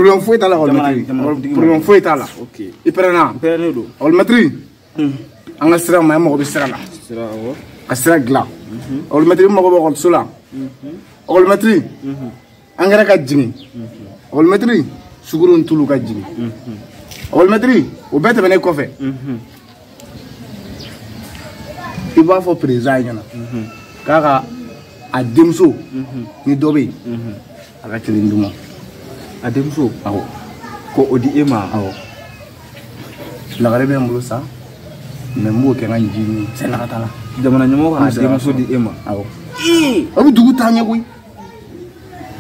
Problème foyi t'a la lakɔlimɛtiri. Problème foyi t'a la. Ok. I pɛrɛnna. N pɛrɛnnen don. Lakɔlimɛtiri. An ka sira ma, an mago bɛ sira la. Sira awɔ. Ka sira dilan. Lakɔlimɛtiri, n mago bɛ ekɔliso la. Lakɔlimɛtiri. Angɛrɛ ka jigin. Lakɔlimɛtiri, sukaro ni tulu ka jigin. Lakɔlimɛtiri, o bɛɛ tɛmɛnen kɔfɛ. I b'a fɔ président ɲɛna k'a ka a denmuso ni dɔ bɛ yen a ka kelen d'u ma. A denmuso? Awɔ. Ko o di e ma? Awɔ. Lagare bɛ n bolo sa, mɛ n b'o kɛ n ka nji ni sɛnɛka t'a la. Jamana ɲɛmɔgɔ k'a denmuso di e ma? Awɔ. A bɛ dugu taa ɲɛ koyi.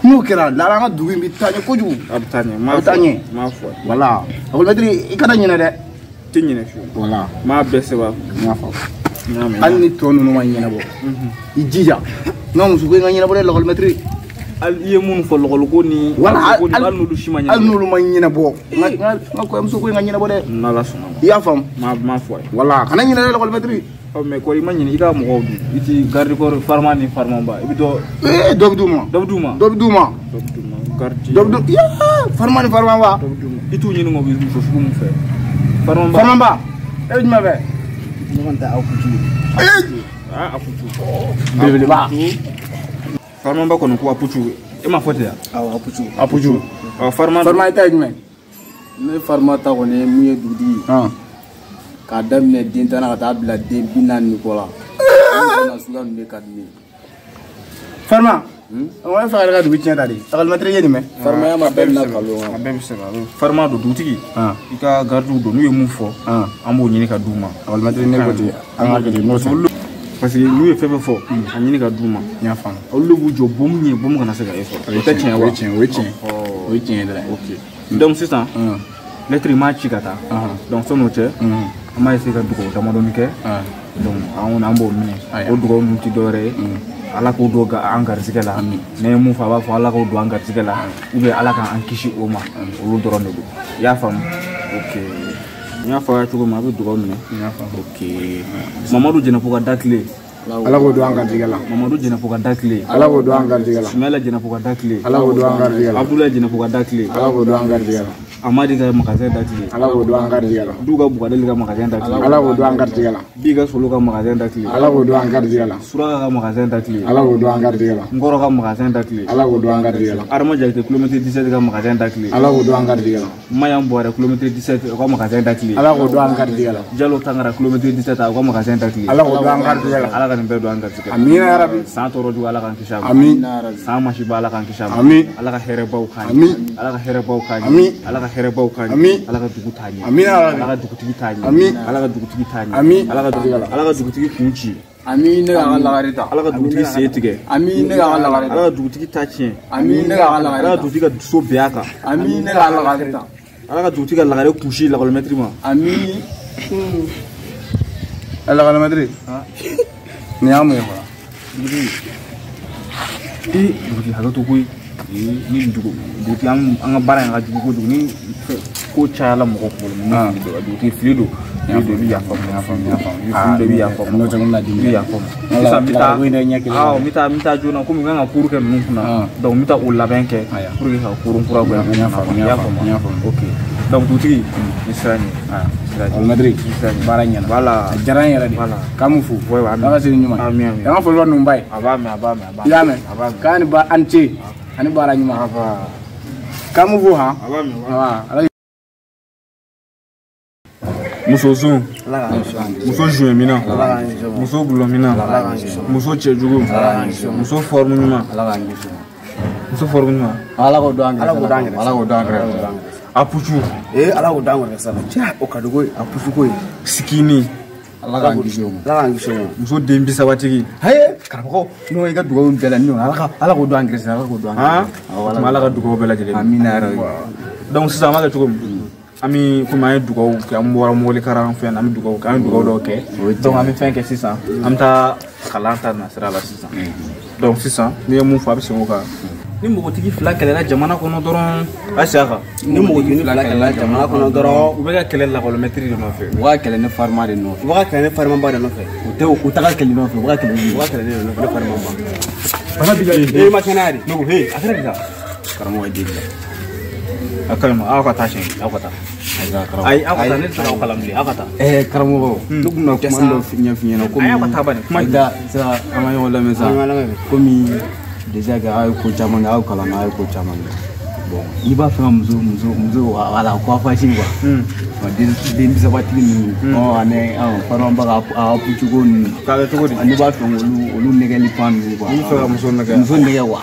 N'o kɛra lala an ka dugu in bɛ taa ɲɛ kojugu. A bɛ taa ɲɛ. A bɛ taa ɲɛ. N m'a fɔ. Voilà. Lakɔlimɛtiri, i kana ɲinɛ dɛ. Tɛ ɲinɛ fiyewu. Voilà. N b'a bɛɛ sɛbɛn. N y'a faamu. Hali ni tɔ ninnu ma ɲɛnabɔ, i jija n ka muso ko in ka ɲɛnabɔ dɛ lakɔlimɛtiri. Hali i ye minnu fɔ lɔgɔliko ni wala hali n'olu si ma ɲɛnabɔ. Hali n'olu ma ɲɛnabɔ, n ka kɔɲɔmuso ko in ka ɲɛnabɔ dɛ. N'Ala sɔnna ma. I y'a faamu? N m'a fɔ a ye. Wala kana ɲinɛ dɛ lakɔlimɛtiri. Ɔ mɛ kɔri i ma ɲinɛ i ka mɔgɔw dun, i ti garde corps farima ni farimanba i bɛ dɔ. Ee dɔ bɛ d'u ma. Dɔ bɛ d'u ma. Dɔ bɛ d'u ma. Dɔ bɛ d'u ma garde. Dɔ bɛ d'u yaa farima ni farimanba. Dɔ bɛ d'u ma. I t'u ɲini o bɛ muso sugu min fɛ. Farimanba. Farimanba e bɛ jumɛn fɛ? Ne kɔni tɛ aw kutu ye. Aa a kutu. Belebeleba. Farimanba kɔni ko a pucu. E ma fɔ ten wa? Awɔ a pucu. A pucu. Ɔ farima. Farima i ta ye jumɛn? Ne farima ta kɔni ye mun ye dugutigi ye. K'a daminɛ den tan na ka taa bila den 40 ni kɔ la. O suguya ninnu de ka di ne ye. Farima. O ye fɛ ka dugu tiɲɛ ta de. Lakɔlimɛtiri ye nin mɛn. Farimaya ma bɛɛ bɛna kalon kan. A bɛɛ bɛ se ka. Farima don dugutigi. I ka garidiw don n'u ye mun fɔ. An b'o ɲini ka d'u ma. Lakɔlimɛtiri ne ko ten an ka kɛ ten n'o tɛ. Parce que n'u ye fɛn fɛn fɔ a ɲini ka d'u ma. N y'a faamu. Olu de b'u jɔ bomu ɲɛ bomu kana se ka e sɔrɔ. O tɛ tiɲɛ wa? O ye tiɲɛ o ye tiɲɛ. O ye tiɲɛ dɛ. Ok. Donc sisan. Lettre m'a ci ka taa. Donc sɔn'o cɛ. An b'a essayer ka dugawu damadɔni kɛ. Donc an b'o minɛ. O dugawu ninnu tɛ dɔwɛrɛ ye. Ala k'o don an garisɛgɛ la. N'an ye mun fɔ a b'a fɔ Ala k'o don an garisɛgɛ la. Ou bien Ala k'an kisi o ma. Olu dɔrɔn de don. I y'a faamu? Ok. N y'a fɔ aw ye cogo min a bɛ dugawu minɛ. N y'a faamu. Ok. Mamadu Jɛnɛpo ka da tile. Ala k'o don an garisɛgɛ la. Mamadu Jɛnɛpo ka da tile. Ala k'o don an garisɛgɛ la. Sumayila Jɛnɛpo ka da tile. Ala k'o don an garisɛgɛ la. Abudulayi Jɛnɛpo ka da tile. Ala k'o don an garisɛgɛ la. Amadi ka magasin da tile. Ala k'o don an garisɛgɛ la. Du ka Bugadeli ka magasin da tile. Ala k'o don an garisɛgɛ la. Bi ka Solo ka magasin da tile. Ala k'o don an garisɛgɛ la. Suraka ka magasin da tile. Ala k'o don an garisɛgɛ la. Nkɔrɔ ka magasin da tile. Ala k'o don an garisɛgɛ la. Adama Jakite kilomètre 17 ka magasin da tile. Ala k'o don an garisɛgɛ la. Mayan Buwarɛ kilomètre 17 o ka magasin da tile. Ala k'o don an garisɛgɛ la. Jalo Tangara kilomètre 17 o ka magasin da tile. Ala k'o don an garisɛgɛ la. Ala ka nin bɛɛ don an garisɛgɛ la. Amina ya Rabbi. San tɔɔrɔ jugu Ala k'an kisi a ma. Amin. San masiba Ala k'an kisi a ma. Amin. Ala ka hɛrɛbaw k'an ye. Amin. Ala ka hɛrɛbaw k'an ye. Amin. Ala ka hɛrɛbaw k'an ye. Amin. Ala ka dugu taa ɲɛ. Amina ya Rabbi. Ala ka dugutigi taa ɲɛ. Amin. Ala ka dugutigi taa ɲɛ. Amin. Ala ka dugutigi kun ci. Ami ne k'a ka lagare ta. Ala ka dugutigi sen tigɛ. Ami ne k'a ka lagare ta. Ala ka dugutigi ta tiɲɛ. Ami ne k'a ka lagare ta. Ala ka dugutigi ka so bɛn a kan. Ami ne k'a ka lagare ta. Ala ka dugutigi ka lagare kunsi lakɔlimɛtiri ma. Ami. Lakɔlimɛtiri. Nin y'a mun ye fɔlɔ? Dugutigi. Ee dugutigi hakɛ to koyi. Ni dugutigi an ka baara in ka jugu kojugu ni ko cayala mɔgɔ kunkolo ma ni fili don dugutigi fili don i bɛ yafa ma fili don i bɛ yafa ma n'o tɛ n bɛna dimi i bɛ yafa ma sisan n bɛ taa awɔ n bɛ taa joona komi n kan ka kuru kɛ ninnu kunna donc n bɛ taa o labɛn kɛ pour que ka kurun kura kɛ n y'a faamu i y'a faamu ok donc dugutigi ni sira ɲɛ lakɔlimɛtiri baara ɲɛna voilà a diyara n yɛrɛ de k'an m'u fo ala ka sini ɲuman amin an ka foli bɛ ninnu ba ye a b'a mɛn a b'a mɛn i y'a mɛn k'a ni ba an ni ce ani baara ɲuman k'an m'u fo han ala. Muso sun, muso joint mina, muso gulɔ mina, muso cɛjugu, muso forme ɲuman, muso forme ɲuman. Ala k'o don an gɛrɛsɛ la. Ala k'o don an gɛrɛsɛ la. A pucu. Ee Ala k'o don an gɛrɛsɛ la. Cɛ o ka di koyi a pucu koyi. Sikini. Ala k'an kisi o ma. Ala k'an kisi o ma. Muso den 30 tigi. Haye karamɔgɔ n'o i ka dugawu bɛɛ la n'o Ala k'o don an gɛrɛsɛ la Ala k'o don an gɛrɛsɛ la. O tuma Ala ka dugawu bɛɛ lajɛlen. Amina ya Rabbi. Donc sisan an b'a kɛ cogo min. An bɛ komi an ye dugawu kɛ an bɔra mobili karan fɛn na an bɛ dugawu kɛ an ye dugawu dɔw kɛ donc an bɛ fɛn kɛ sisan an bɛ taa kalan ta nasira la sisan donc sisan n'i ye mun fɔ a bɛ segin o kan. Ni npogotigi fila kɛlɛla jamana kɔnɔ dɔrɔn a segin a kan. Ni npogotigi fila kɛlɛla jamana kɔnɔ dɔrɔn u bɛ ka kɛlɛ lakɔlimɛtiri de nɔfɛ. U ka kɛlɛ ne farima de nɔfɛ. U ka kɛlɛ ne farimaba de nɔfɛ. U tɛ u taga kɛlɛ nɔfɛ u ka kɛlɛ u ka kɛlɛ ne nɔfɛ ne farimaba. Bana b'i la. E ma kɛnɛya de. Ne ko he a kɛra di sa. Karamɔgɔ ye deli la. A ka ɲi aw ka taa siɲɛ aw ka taa. Ayi aw ka taa ne tɛ se k'aw kalan bilen aw ka taa. Karamɔgɔ ne tun bɛna kuma dɔ ɲɛf'i ɲɛna komi. Ayi aw ka taa bani kuma. Da sira an ka ɲɔgɔn lamɛn sa. Komi déjà que aw ye ko caman kɛ aw kalanna aw ye ko caman kɛ. Bon n'i b'a fɛ ka muso wala coiffage quoi. Den bi sabatigi ninnu. Ani farima ka a pucogo ninnu. K'a kɛ cogo di? Ne b'a fɛ olu nɛgɛli fan ninnu quoi. I bɛ fɛ ka muso nɛgɛ. Muso nɛgɛ quoi.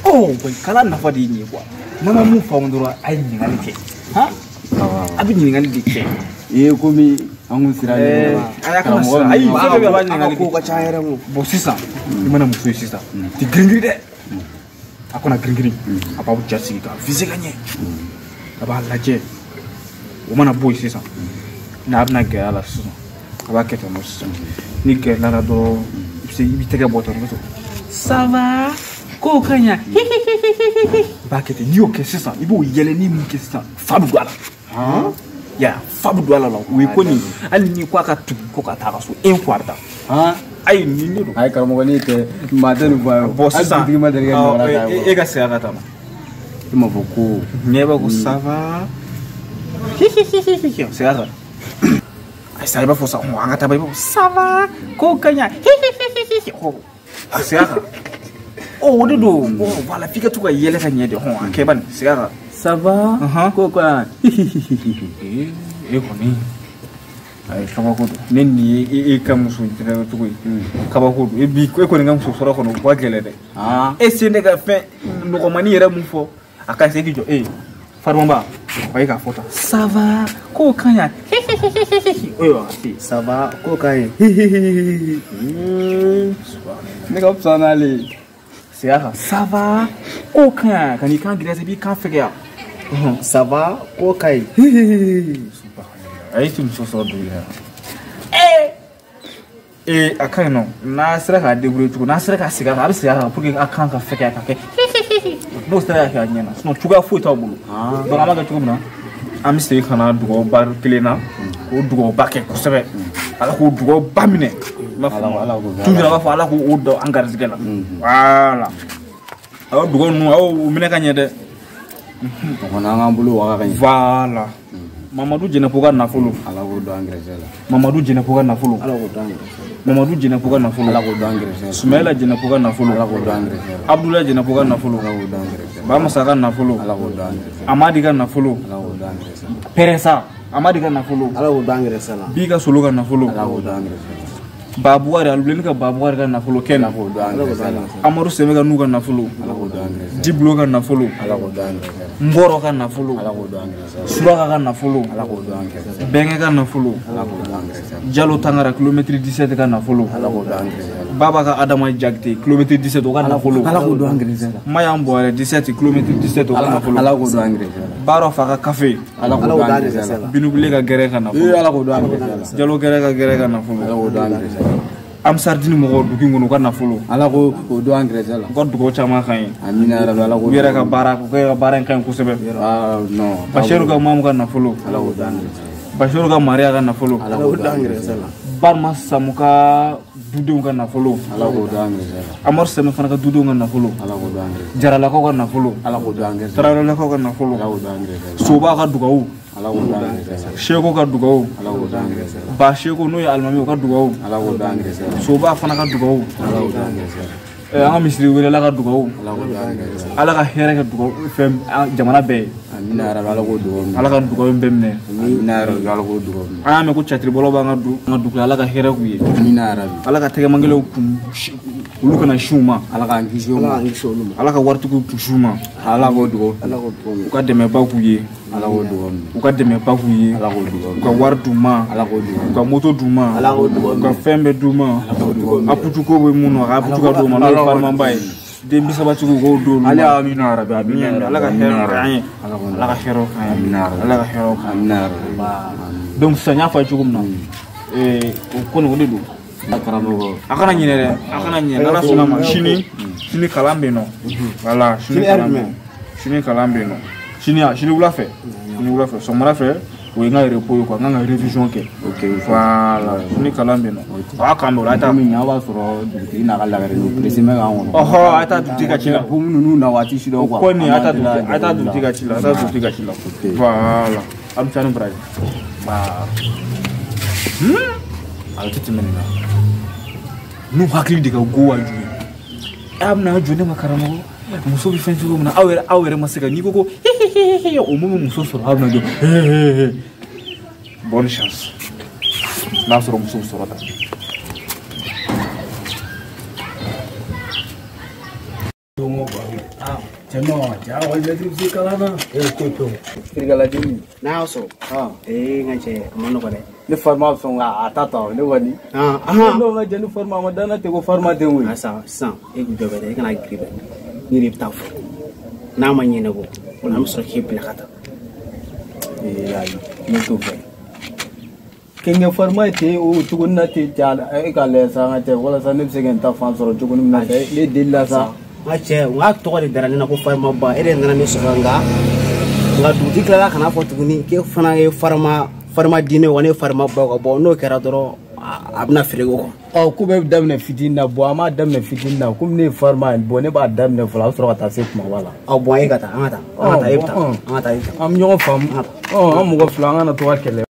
Oh bon kalan nafa de ye nin ye quoi. N'a ma mun faamu dɔrɔn a ye ɲininkali kɛ. Han? A bɛ ɲininkali de kɛ. Ee komi an kun sira ɲɔgɔn na. A kana siran ayi fɛn bɛɛ b'a ɲininkali kɛ. Ko ka ca yɛrɛ mo. Bon sisan i mana muso ye sisan ti girin-girin dɛ. A kana girin-girin a b'aw ja sigi k'a viser ka ɲɛ. A b'a lajɛ. O mana bɔ yen sisan n'a bɛna gɛrɛ a la sisan a b'a kɛ tan nɔ sisan ni gɛrɛla la dɔrɔn i bɛ se i b'i tɛgɛ bɔ tan i bɛ sɔrɔ ça va k'o ka ɲa i b'a kɛ ten n'i y'o kɛ sisan i b'o yɛlɛnni min kɛ sisan fa bɛ don a la ya fa bɛ don a la o ye ko nin hali n'i ko a ka tugu ko ka taa a ka so un quart d'heure ayi nin de don. Ayi karamɔgɔ ne tɛ maa tɛ nin fɔ a ye. Bon sisan e ka segin a ka taa ma. E m'a fɔ ko. Ɲɛ b'a ko ça va. C'est ça. Ayi sa i b'a fɔ sa an ka taa i b'a fɔ ça va ko ka ɲa c'est ça. O de don voilà f'i ka to ka yɛlɛ ka ɲɛ de hɔn a kɛ bani c'est ça. Ça va ko ka e kɔni ayi kabako don ne nin ye e ka muso jɛnɛ cogo ye kabako don e bi e kɔni ka muso sɔrɔ kɔnɔ o ka gɛlɛn dɛ. E se ne ka fɛn nɔgɔmani yɛrɛ mun fɔ a ka se k'i jɔ e. Farima ba, k'a fɔ tan. Ça va k'o ka ɲi. Ça va k'o ka ɲi. Ne ka fisa n'ale ye. Segin a kan. Ça va k'o ka ɲi ka n'i kan girinya i b'i kan fɛgɛya. Ça va k'o ka ɲi. A y'i ti muso sɔrɔ dugu la. Ee a ka ɲi nɔ n'a sera k'a débrouiller cogo n'a sera k'a segin a kan a bɛ segin a kan pour que a kan ka fɛgɛya ka kɛ. N'o sera ka kɛ a ɲɛna sinon cogoya foyi t'aw bolo. Donc an b'a kɛ cogo min na an bɛ segin ka na dugawuba kelen na k'o dugawuba kɛ kosɛbɛ ala k'o dugawuba minɛ. I b'a fɔ toujours a b'a fɔ ala k'o dɔn an garijɛgɛ la. Voilà aw dugawu ninnu aw minɛ ka ɲɛ dɛ. O kɔni an k'an bolo waga ka ɲɛ. Voilà. Mamadu Jɛnɛpo ka nafolo. Ala k'o dɔn an gɛrɛsɛ la. Mamadu Jɛnɛpo ka nafolo. Ala k'o dɔn an gɛrɛsɛ la. Mamadu Jɛnɛpo ka nafolo. Ala k'o dɔn an gɛrɛsɛ la. Sumayila Jɛnɛpo ka nafolo. Ala k'o dɔn an gɛrɛsɛ la. Abudulayi Jɛnɛpo ka nafolo. Ala k'o dɔn an gɛrɛsɛ la. Bamasa ka nafolo. Ala k'o dɔn an gɛrɛsɛ la. Amadi ka nafolo. Ala k'o dɔn an gɛrɛsɛ la. Pɛrɛnsa Amadi ka nafolo. Ala k'o dɔn an gɛrɛsɛ la. Bi ka solo ka nafolo. Ala k'o dɔn an gɛrɛsɛ la. Babuwari Aluleni ka Babuwari ka nafolo kɛnɛ. Ala k'o dɔn an gɛrɛsɛ la. Amadu Sɛmɛ ka n'u ka nafolo. Ala k'o dɔn an gɛrɛsɛ la. Jibulon ka nafolo. Ala k'o dɔn an gɛrɛsɛ la. Nbɔrɔ ka nafolo. Ala k'o dɔn an gɛrɛsɛ la. Suraka ka nafolo. Ala k'o dɔn an gɛrɛsɛ la. Bɛnkɛ ka nafolo. Ala k'o dɔn an gɛrɛsɛ la. Jalo Tangara kilomètre 17 ka nafolo. Ala k'o dɔn an gɛrɛsɛ la. Baba ka Adama Jakite kilomètre 17 o ka nafolo. Ala k'o dɔn an gɛrɛsɛ la. Mayan Buware 17 kilomètre 17 o ka nafolo. Ala k'o dɔn an gɛrɛsɛ la. Baarɔ fa ka kafe. Ala k'o dɔn an gɛrɛsɛ la. Binubile ka gɛrɛ ka nafolo. Ala k'o dɔn an gɛrɛsɛ la. Jalo gɛrɛ ka gɛrɛ ka nafolo. Ala k'o dɔn an gɛrɛsɛ la. Amsardini mɔgɔw dugu in kɔnɔ u ka nafolo. Ala k'o dɔn an gɛrɛsɛ la. U ka dugawu caman ka ɲi. Amina yarabi ala k'o. U yɛrɛ ka baara u ka baara in ka ɲi kosɛbɛ. Non. Basiru ka mamu ka nafolo. Ala k'o dɔn an gɛrɛsɛ la. Basiru ka Mariya ka nafolo. Ala k'o dɔn an gɛrɛsɛ la. Barma Samu ka dudenw ka nafolo. Ala k'o dɔn an gɛrɛsɛ la. Amadu Sɛmɛ fana ka dudenw ka nafolo. Ala k'o dɔn an gɛrɛsɛ la. Jaralakaw ka nafolo. Ala k'o dɔn an gɛrɛsɛ la. Tarawelelakaw ka nafolo. Ala k'o dɔn an gɛrɛsɛ la. Soba ka dugawu. Ala k'o dɔn an gɛrɛsɛ la. Seko ka dugawu. Ala k'o dɔn an gɛrɛsɛ la. Ba Seko n'o ye alimami o ka dugawu. Ala k'o dɔn an gɛrɛsɛ la. Soba fana ka dugawu. Ala k'o dɔn an gɛrɛsɛ la. An ka misiri welela ka dugawu. Ala k'o dɔn an gɛrɛsɛ la. Ala ka hɛrɛ kɛ dugawu fɛn jamana bɛɛ ye. Amina yarabi ala k'o dugawu minɛ. Ala ka dugawu bɛɛ minɛ. Amina yarabi ala k'o dugawu minɛ. An y'a mɛn ko catiribɔlaw b'an ka dugu la ala ka hɛrɛ k'u ye. Amina yarabi. Ala ka tɛgɛmankɛlaw kun olu kana si u ma. Ala k'an kisi o ma. Ala ka waritigiw kun si u ma. Ala k'o dugawu. Ala k'o dugawu minɛ. U ka dɛmɛba k'u ye. Ala k'o dugawu minɛ. U ka dɛmɛba k'u ye. Ala k'o dugawu minɛ. U ka wari d'u ma. Ala k'o dugawu minɛ. U ka moto d'u ma. Ala k'o dugawu minɛ. U ka fɛn bɛɛ d'u ma. Ala k'o dugawu minɛ. Aputuko bɛ mun na a ka aputu ka d'u ma n'o ye farimanba ye. Den bi sabatigiw k'o d'olu ma. Ala amina yarabi amina yarabi. Ala ka hɛrɛ k'an ye. Ala ka hɛrɛ k'an ye. Ala ka hɛrɛ k'an ye. Amina yarabi. Donc sisan n y'a fɔ a ye cogo min na o kɔni o de don. Karamɔgɔ. A kana ɲinɛ dɛ, a kana ɲinɛ n'Ala sɔnna ma sini sini kalan bɛ yen nɔ. Voilà sini kalan bɛ yen. Sini kalan bɛ yen nɔ. Sini sini wula fɛ. Sini wula fɛ sɔgɔmada fɛ O ye n ka repos ye quoi, n kan ka révision kɛ. Ok. Voilà, ni kalan bɛ yen nɔ. A k'an bɛn o la, a taa. Komi an b'a sɔrɔ dugutigi n'a ka lagare don, pressé bɛ k'an kɔnɔ. Ɔhɔ, a taa dugutigi ka ci la. Ko ninnu na waati si dɔn quoi. O kɔni, a taa dugutigi, a taa dugutigi ka ci la, a taa dugutigi ka ci la. Voilà. A bɛ taa ni baraji. A tɛ tɛmɛ nin kan. N'u hakili de ka go wa jugu. A bɛna jɔ ne ma karamɔgɔ. Muso bɛ fɛn cogo min na, aw yɛrɛ ma se ka n'i ko ko o mun bɛ muso sɔrɔ, aw bɛna jɔ. Bonne chance. N'a sɔrɔ muso bɛ sɔrɔ tan. Cɛ non, cɛ ekɔlimɛtiri bɛ se kalan na. E ko to. Firikaladenni. N'a y'a sɔrɔ. Ee n ka cɛ a ma nɔgɔ dɛ. Ne farima bɛ sɔn ka a ta ta ne kɔni. Ne ka jɛ ni farima a ma danna ten ko farima den koyi. Sisan sisan e k'i jɔ bɛ dɛ, e kana girin dɛ. Ne de bɛ taa fɔ. N'a ma ɲɛnabɔ, o la an bɛ sɔrɔ k'e bila ka taa. Ee ayi, ne t'o fɛ. Kɛnkɛ farima ye ten o cogo na ten cɛ e k'a lajɛ sa n ka cɛ walasa ne bɛ se ka n ta fan sɔrɔ cogo min na ne deli la sa. N ka cɛ n ka tɔgɔ de dara ne na ko farima ba, e de nana ne sɔrɔ nka dugutigi tilala ka n'a fɔ tuguni k'e fana ye farima di ne wa ne ye farima ba ka bɔ n'o kɛra dɔrɔn a bɛna feere o kɔ. Ɔ ko bɛɛ bɛ daminɛ fitinin na bɔn an b'a daminɛ fitinin na komi ne ye farima ye bɔn ne b'a daminɛ fɔlɔ a bɛ sɔrɔ ka taa se kumaba la. Ɔ bɔn e ka taa an ka taa an ka taa e bɛ taa an ka taa e bɛ taa. An bɛ ɲɔgɔn faamu ɔ an mɔgɔ fila an kana to ka kɛlɛ.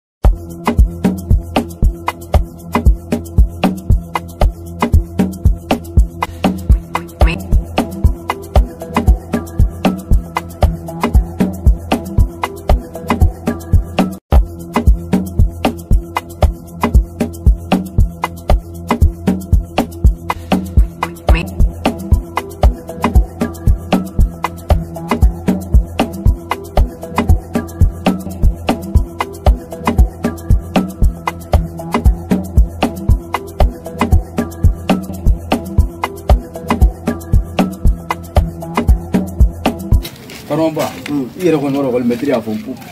I yɛrɛ kɔni yɔrɔ ekɔlimɛtiri y'a fɔ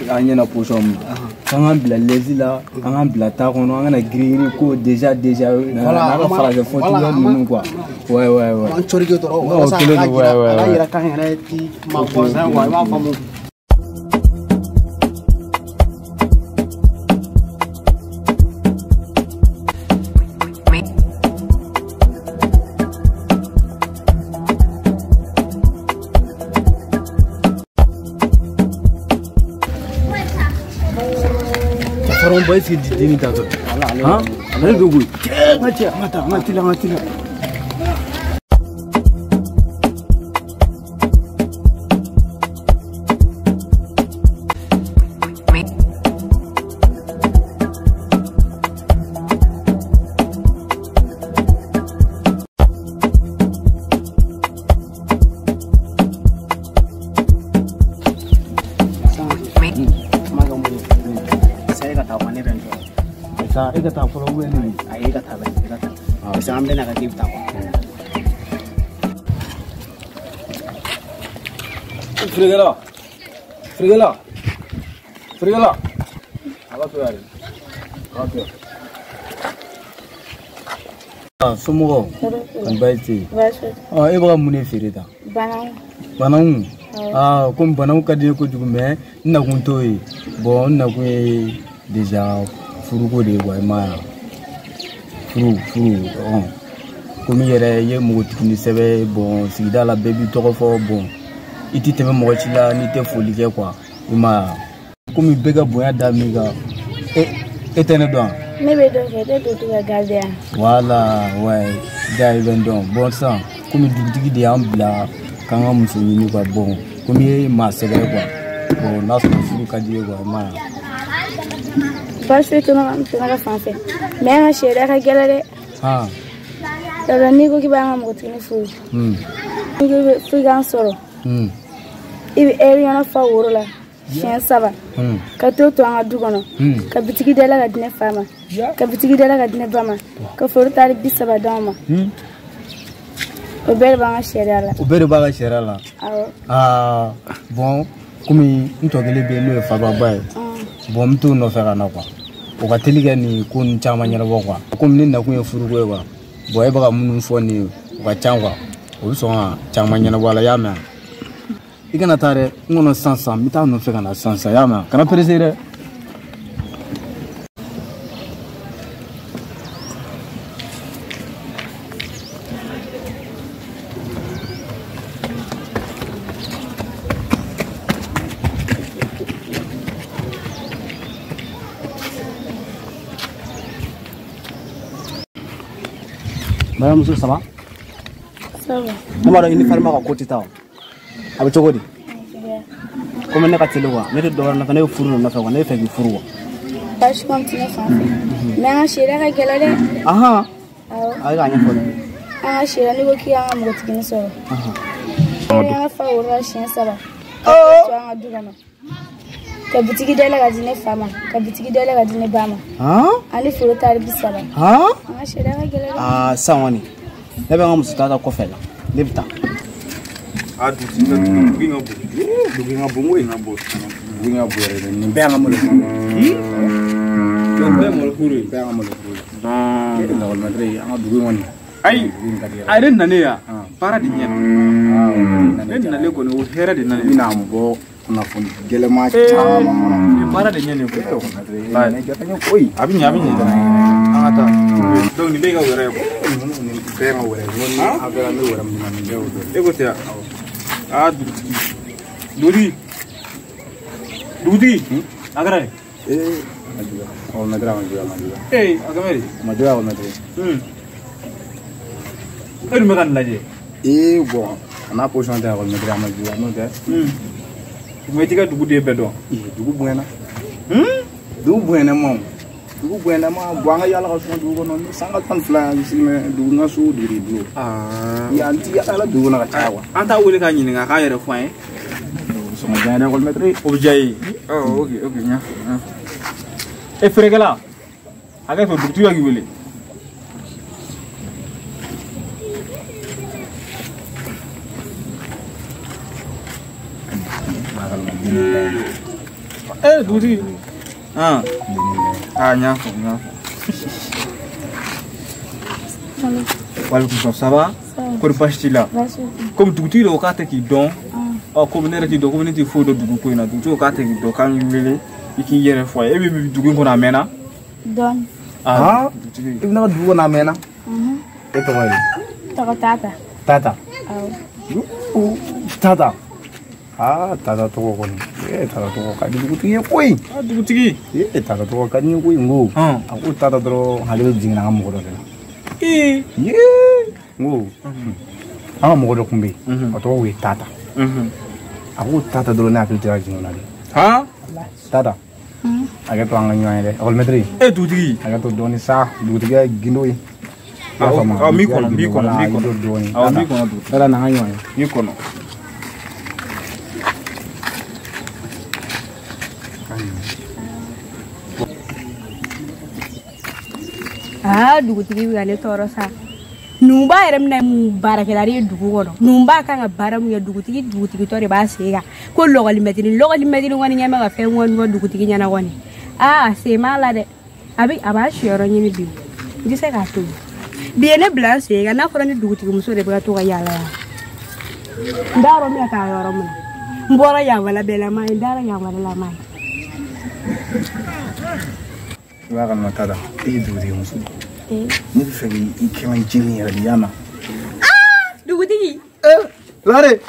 an ɲɛna posɔn min k'an k'an bila lɛsi la an k'an bila ta kɔnɔ an kana girin ko déjà n'a ka farafin fɔcogoya ninnu quoi. Ouais ouais ouais. An corike dɔrɔn walasa a ka jira a ka yira k'an yɛrɛ ti maa gansan quoi i b'a faamu. Ba est-ce que deni ta dɔrɔn han ale bɛ koyi cɛ n ka cɛ an ka taa an ka teliya an ka teliya. E ka taa fɔlɔ ou bien ne? Ayi e ka taa bɛ e ka taa. Parce que an bɛna ka k'e bɛ taa quoi. Firikɛla firikɛla firikɛla a b'a to yan de a b'a to yan. Somɔgɔw kɔni baasi tɛ yen. Ɔ e bɛ ka mun de feere tan? Bananku. Bananku? Aa komi bananku ka di n ye kojugu mais n nakun t'o ye bon n nakun ye déjà furuko de ye quoi i m'a ye furu furu ɔn komi i yɛrɛ i ye npogotigini sɛbɛ bon sigida la bɛɛ b'i tɔgɔ fɔ bon i ti tɛmɛ mɔgɔ si la n'i tɛ foli kɛ quoi i m'a ye komi bɛɛ ka bonya da min kan e tɛ ne dɔn wa. Ne bɛ dɔ kɛ, ne dugutigi ka gardien ya. Voilà ouais ja i bɛ n dɔn bon sisan komi dugutigi de y'an bila k'an ka muso ɲini quoi bon komi e ye maa sɛbɛ ye quoi bon n'a sɔrɔ furu ka di ye quoi i m'a ye. Baasi foyi tɛ ne ka fan fɛ mais an ka sariya ka gɛlɛn dɛ. Sabula n'i ko k'i b'an ka npogotiginin furu. N'i ko f'i k'an sɔrɔ. I bɛ ɛri ɲɔgɔn fa woro la siɲɛ 3. Ka t'o to an ka du kɔnɔ. Ka bitigi dayɛlɛ ka di ne fa ma. Ka bitigi dayɛlɛ ka di ne ba ma. Ka foro taari 30 d'anw ma. O bɛɛ de b'an ka sariya la. O bɛɛ de b'a ka sariya la. Awɔ. Aa bon komi n tɔ kelen bɛ yen n'o ye fababa ye. Bon n bɛ t'o nɔfɛ ka na quoi. O ka teli ka nin ko ninnu caman ɲɛnabɔ quoi. Komi ne nakun ye furuko ye quoi. Bon e bɛ ka minnu fɔ nin ye o ka ca quoi. O bɛ sɔn ka caman ɲɛnabɔ a la i y'a mɛn. I kana taa dɛ n kɔnɔ sisan sisan n bɛ taa nɔfɛ ka na sisan sisan i y'a mɛn kana pressé dɛ. Balimamuso saba. Saba. Ne b'a dɔn i ni Farima ka ko tɛ taa o. A bɛ cogo di? Komi ne ka teli quoi, ne tɛ dɔ wɛrɛ nɔfɛ, ne bɛ furu de nɔfɛ quoi, ne bɛ fɛ k'i furu quoi. Baasi kɔni tɛ ne fan fɛ. Mais an ka sariya ka gɛlɛn dɛ. Ahan. Awɔ. A ye k'a ɲɛfɔ ne. An ka sariya n'i ko k'i y'an ka npogotiginin sɔrɔ. An ka fa woro la siɲɛ 3. Ka to an ka du kɔnɔ. Ka bitigi dayɛlɛ ka di ne fa ma, ka bitigi dayɛlɛ ka di ne ba ma. Ani foro tari 30. An ka sariya ka gɛlɛn dɛ. Aa sisan kɔni, ne bɛ n ka muso ta ta kɔfɛ la, ne bɛ taa. A dugutigi ka dugu in ka bon. Dugu in ka bon koyi. Dugu in ka bon yɛrɛ de. Nin bɛɛ y'an ka malo furu ye. Nin bɛɛ ye malo furu ye. Nin bɛɛ y'an ka malo furu ye. Lakɔlimɛtiri an ka dugu in kɔni. Ayi, a yɛrɛ nalen yan, baara de ɲɛna. Ne nalen kɔni, o hɛrɛ de nana. I bɛna n bɔ kunnafoni gɛlɛman caman kɔnɔ. Nin baara de ɲɛna koyi. Lakɔlimɛtiri ne diyara n ye koyi. A bɛ ɲɛ, a bɛ ɲɛ. An ka taa. Donc nin bɛɛ y'i ka wɛrɛ ye quoi. Nin bɛɛ ye n ka wɛrɛ ye. N ko ni an fɛla n bɛ wɛrɛ min na nin bɛɛ y'o dɔ ye. E ko ten wa? Ah, dugutigi. Dugutigi. Dugutigi. A kɛra ye. Ee, a ma juguya. Lakɔlimɛtiri a ma juguya, a ma juguya. Ee, a kɛra ye. A ma juguya lakɔlimɛtiri. E dun bɛ ka nin lajɛ. Ee, bon, a n'a position tɛ lakɔlimɛtiri a ma juguya n'o tɛ. Tuma i t'i ka duguden bɛɛ dɔn. Ee, dugu bonyana. Dugu bonyana ma o. Dugu bonyana ma, bon an ka yaala ka suma dugu kɔnɔ ni san ka 12 yan sigi mɛ dugu n ka so dugu de bolo. Yan ti yaala dugu kɔnɔ ka caya quoi. An t'a wele k'a ɲininka k'a yɛrɛ fɔ an ye. Sɔngɔ diya dɛ lakɔlimɛtiri. O bɛ diya i ye. Ɔ ok ok n y'a faamu n y'a faamu. E feerekɛla, hakɛ to dugutigi ka k'i wele. Eh dugutigi. Ah. Ah, n y'a faamu, n y'a faamu. Walekum salam, ça va? Kɔri baasi t'i la? Komi dugutigi de ko k'a tɛ k'i dɔn. Ɔ komi ne yɛrɛ t'i dɔn, komi ne tɛ foyi dɔn dugu ko in na, dugutigi ko k'a tɛ k'i dɔn, k'an k'i wele i k'i yɛrɛ fɔ a ye. E bɛ dugu in kɔnɔ a mɛnna? Dɔɔni. Ah, dugutigi. I bɛ ne ka dugu kɔnɔ a mɛnna? E tɔgɔ ye? Tɔgɔ Tata. Tata. Awɔ. Tata. Ah, Tata tɔgɔ kɔni. Ee, Tata tɔgɔ ka di dugutigi ye koyi. Ah, dugutigi. Ee, Tata tɔgɔ ka di n ye koyi n ko. A ko Tata dɔrɔn hakili jiginna an ka mɔgɔ dɔ de la. Ee. Yee. N ko an ka mɔgɔ dɔ tun bɛ yen. A tɔgɔ kun ye Tata. A ko Tata dɔrɔn ne hakili tɛ ka jigin o la dɛ. Han? Tata. Hakɛ to an ka ɲɔgɔn ye dɛ. Ekɔlimɛtiri. E dugutigi. Hakɛ to dɔɔni sa, dugutigi ye gindo ye. Awɔ, n b'i kɔnɔ, n b'i kɔnɔ, n b'i kɔnɔ. Dɔɔni. Awɔ, n b'i kɔnɔ dugutigi. Tata n'an ka ɲɔgɔn ye. N b'i kɔnɔ. Ah, dugutigi bɛ ka ne tɔɔrɔ sa. Nunba yɛrɛ bɛna mun baarakɛla de ye dugu kɔnɔ. Nunba kan ka baara mun kɛ dugutigi dugutigitɔ de b'a sen kan. Ko lɔgɔlimɛtiri lɔgɔlimɛtiri kɔni ɲɛ bɛ ka fɛn kɔni fɔ dugutigi ɲɛna kɔni. Ah, sen b'a la dɛ. A bɛ a b'a siyɔrɔ ɲini bi. N tɛ se k'a to yen. Bi ye ne bila n sen kan n'a fɔra ni dugutigi muso de bɛ ka to ka yaala yaala. N t'a dɔn n bɛna taa yɔrɔ min na. N bɔra yan wala bɛɛ la ma ye, n taara yan wala la ma ye. I b'a kalama Tata, e ye dugutigi muso de ye. Ne bɛ fɛ k'i kɛ n ka jeni yɛrɛ de, i y'a mɛn? Dugutigi. Lare.